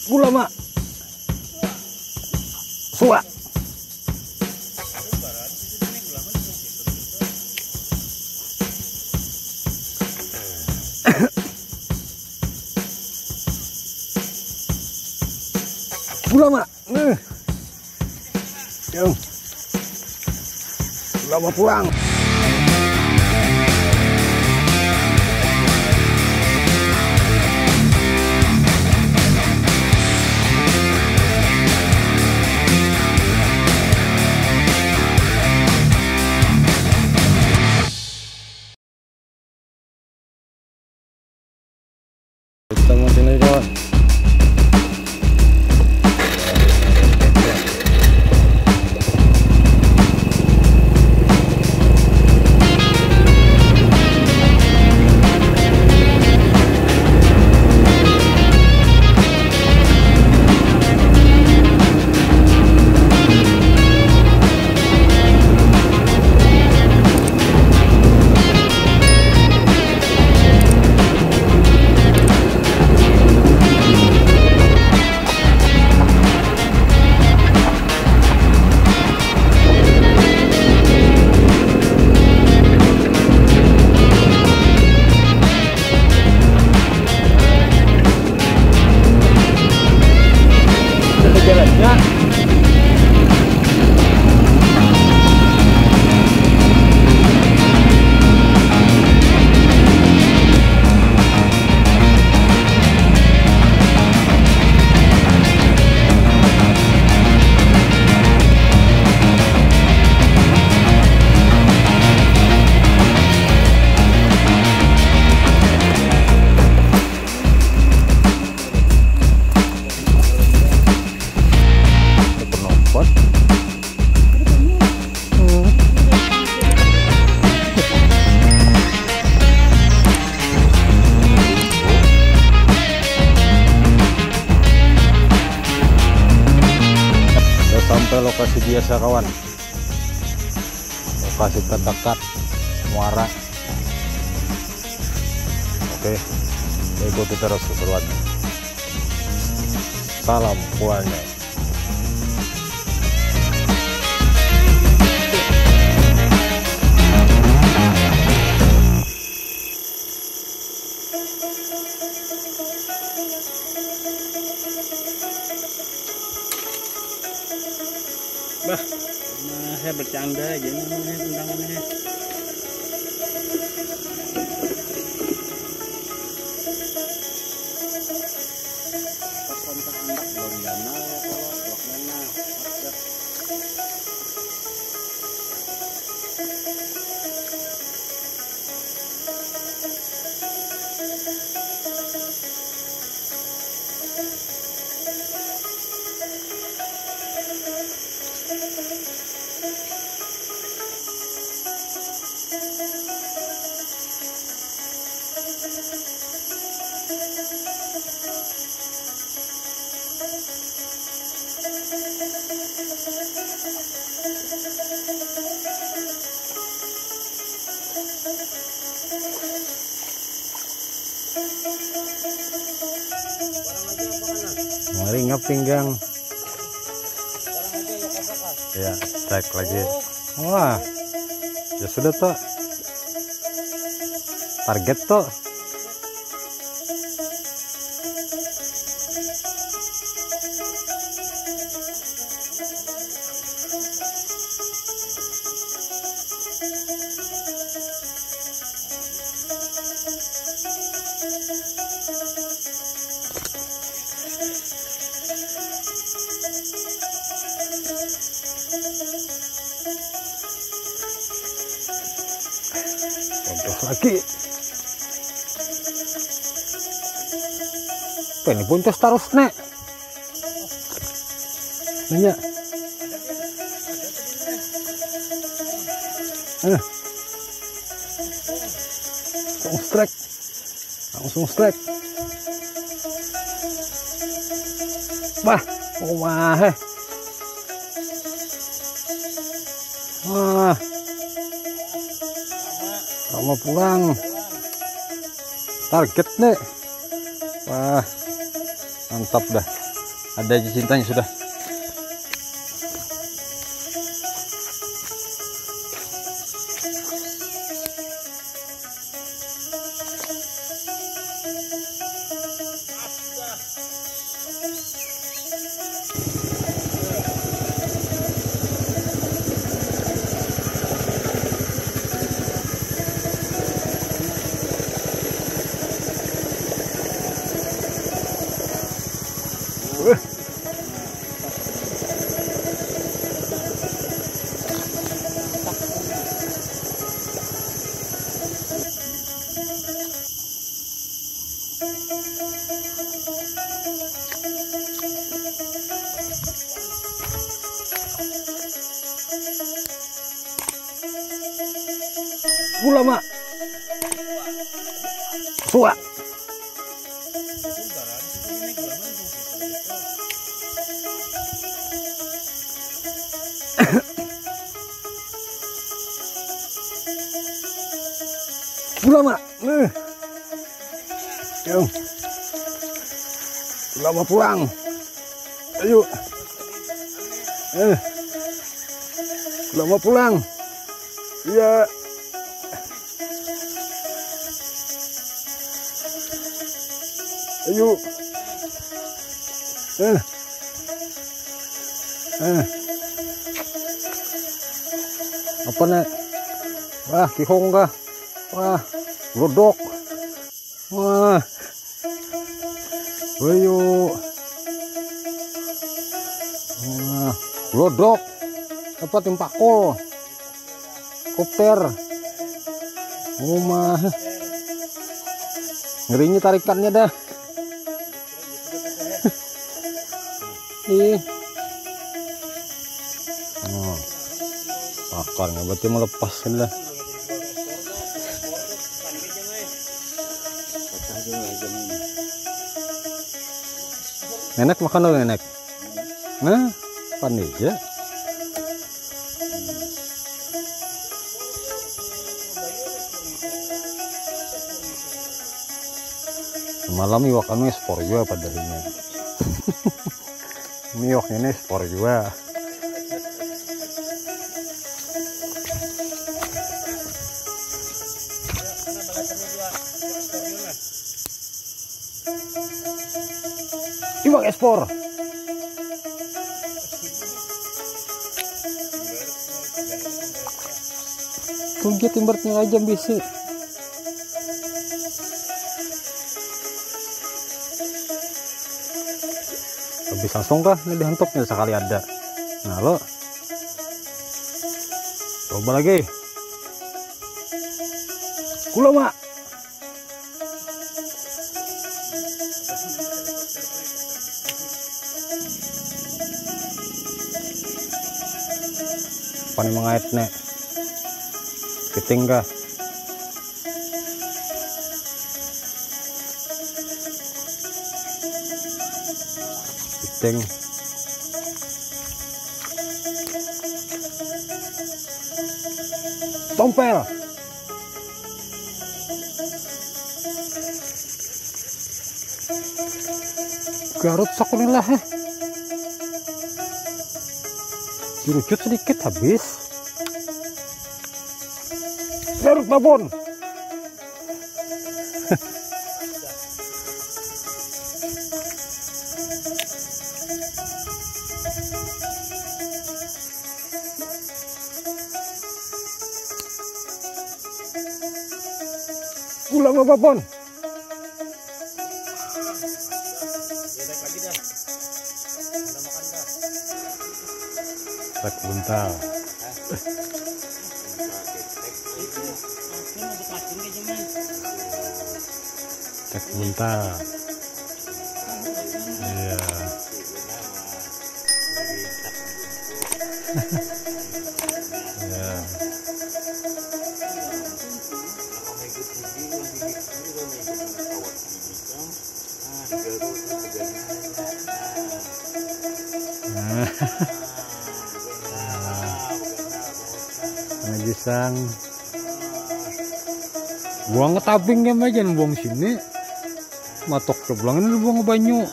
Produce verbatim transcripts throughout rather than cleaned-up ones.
Gula, Mak. Suwa. Gula, Mak. Nih. Yo. Gula mau pulang. Kita mau sini, kawan. Jalannya. Penopot. Sudah sampai lokasi biasa, kawan. Lokasi terdekat muara. Oke, ikuti terus keseruannya. Salam Kuanyan. Bah, nah, saya bercanda aja nih, nih, tendangannya. Pas kontak anak belum dana ya, kalau bloknya, nah, pas dah. Maringap pinggang. Ya, strike lagi. Wah. Ya sudah, Tok. Target, Tok. Bodoh lagi. Apa ini boncos terus, Nek? Nanya. Eh. Langsung strike. Langsung strike. Wah, wah, eh. Wah. Sama pulang. Target, Nek. Wah. Mantap dah. Ada aja cintanya sudah. Gula, Mak. Suak. Gula, Mak. Nih. Yo. Gula mau pulang. Ayo. Eh. Gula mau pulang. Iya. Ayo. Eh. Eh. Apa, Nek? Wah, kihong kah? Wah, glodok. Wah. Ayo. Wah, glodok. Apa, timpakul? Koper. Rumah. Ngerinya tarikannya dah. Ih. Oh. Pakarnya berarti melepas lah. Nenek makan dulu, Nenek. Nah, pandai aja. Semalam iwak anu ekspor juga padahnya. Ini iwaknya ini ekspor juga. Iwak ekspor. Tunggu timbernya aja bisi. Lebih langsung kah ini dihentuknya sekali ada. Nah, lo coba lagi. Kulo, Mak. Apa nih mengait nih? Keting kah? Keting. Tompel. Garut sakulilah, eh. Dirucut sedikit habis. Garut babon. Gula babon. Trek buntal. Trek buntal. Iya. Iya. Nah. Lagi sang. Buang ke tabing ya, jangan buang sini. Matok ke buang ini, buang ke banyu.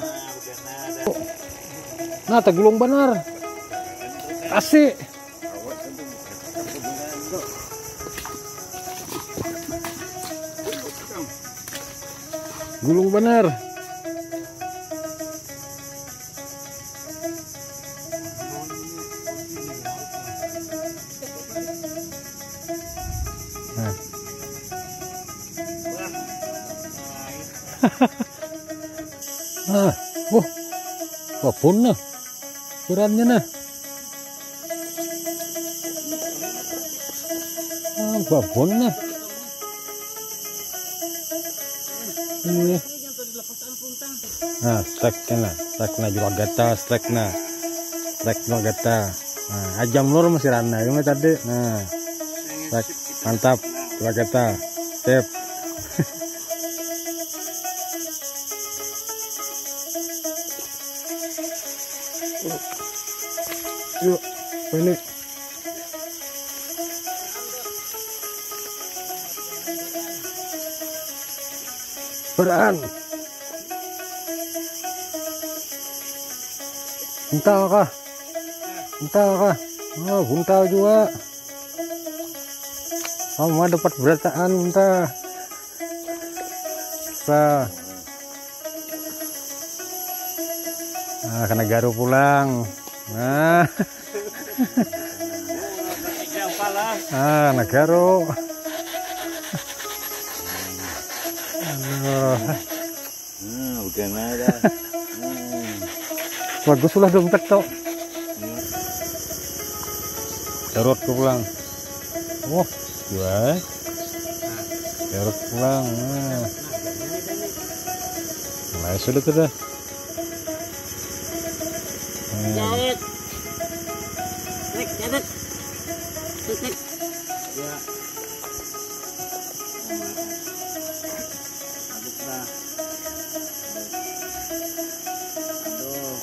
Nah, tagulung banar. Kasih. Gulung banar. Nah. Nah, oh. Babon nah. Berannya nah. Ah, babon nah. Ini. Nah, strike nah, strike nah, jua gata, strike nah. Strike jua gata. Nah, ajam lur masih rana ini tadi. Nah. Strike, mantap. Jua gata. Sip. Yuk, ini. Beran. Buntal kah? Buntal kah? Oh, buntal jua. Oh, ma dapat berataan buntal. Nah, kena garu pulang. Nah. Ah, kena garu. Aduh. Hmm, udah ada. Hmm. Bagus lah dompet tuh. Garut ke pulang. Wah, jual. Garut pulang. Nah. Mulai sudah tuh dah. Hmm. Jahit. Trik, jahit. Trik, trik. Ya. Aduk dah. Aduh.